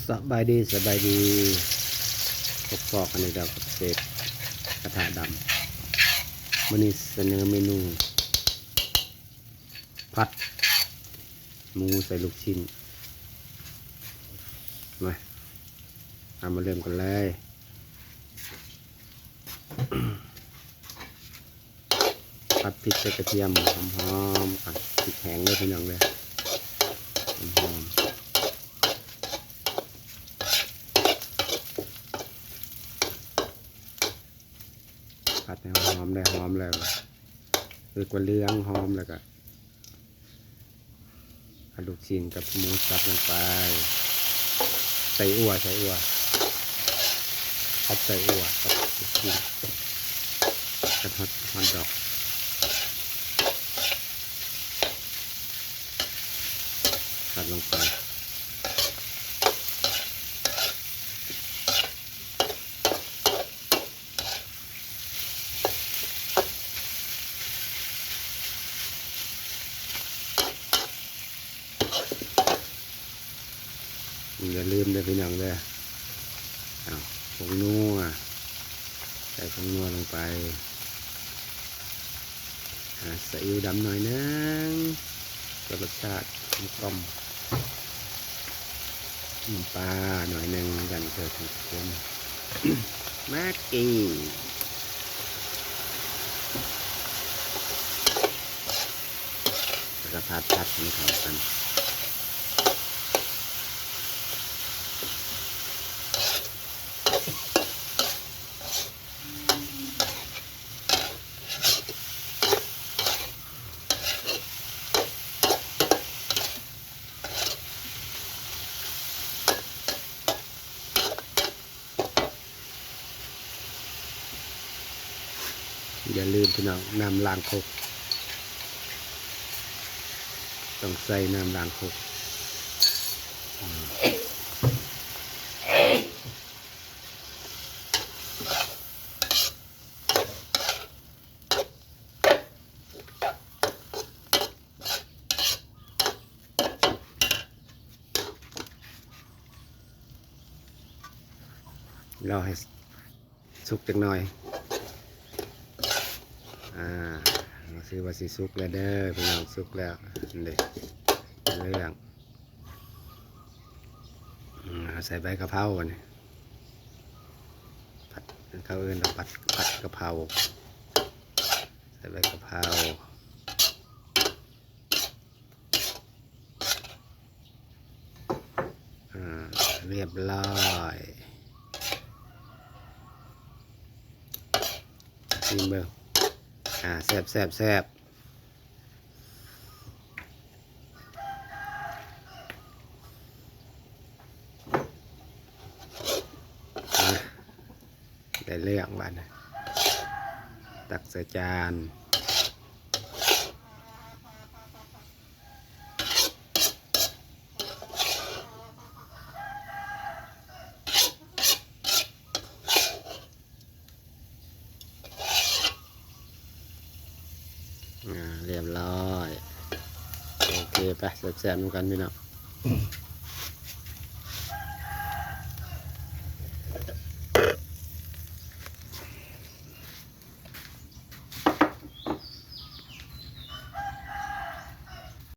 ສະບາຍດີ ສະບາຍດີ ພົບພໍ້ກັນອີກແລ້ວກັບເຊຟກະທະດຳ. ມື້ນີ້ສະເໜີເມນູຜັດໝູໃສ່ລູກຊິ້ນ. ມາ ເຮົາມາເລີ່ມກັນເລີຍ. ຜັດພິກໃສ່ກະທຽມຫອມໆກ່ອນ. ພິກແຫ້ງເດີພີ່ນ້ອງເດີ ຫອມໆ. ຜັດໃຫ້ຫອມໄດ້ ຫອມແລ້ວ ເອີ້ນວ່າເຫຼືອງຫອມແລ້ວກະ ເອົາລູກຊິ້ນກັບໝູສັບລົງໄປ. ໃສ່ອົ່ວ ໃສ່ອົ່ວ ຜັດໃສ່ອົ່ວກັບລູກຊິ້ນ ກັບຮອດ ຮອດດອກ ຜັດລົງໄປ. ຢ່າລືມເດີພີ່ນ້ອງເດີ ເອົາ ຜົງນົວ ໃສ່ຜົງນົວລົງໄປ. ອ່າ ຊີອິ້ວດຳໜ້ອຍໜຶ່ງ ເພື່ອລົດຊາດກົມກ່ອມ. ນ້ຳປາໜ້ອຍໜຶ່ງ ຢ້ານເກີດເຜັດເຄັມ. ແມັກກີ້ ແລ້ວກໍຜັດໆໃຫ້ເຂົ້າກັນ. ຢ່າລືມພີ່ນ້ອງ ນ້ຳລ້າງຄົກ ຕ້ອງໃສ່ນ້ຳລ້າງຄົກ. ລໍໃຫ້ສຸກຈັກໜ່ອຍ. ອ່າ ຖືວ່າຊິສຸກແລ້ວເດີພີ່ນ້ອງ ສຸກແລ້ວ ນີ້ເດ້ ເຫຼືອງ. ອືມ ໃສ່ໃບກະເພົາ ບັດນີ້ ຜັດ ເຂົາເອີ້ນວ່າຜັດ ຜັດກະເພົາ ໃສ່ໃບກະເພົາ. ອ່າ ຮຽບຮ້ອຍ ຊີມເບິ່ງ. ອ່າ ແຊບໆໆ. ອ່າ ໄດ້ເລື່ອງບາດນີ້ ຕັກໃສ່ຈານ. ອ່າ ຮຽບຮ້ອຍ. ໂອເຄ ໄປແຊບໆນຳກັນພີ່ນ້ອງ.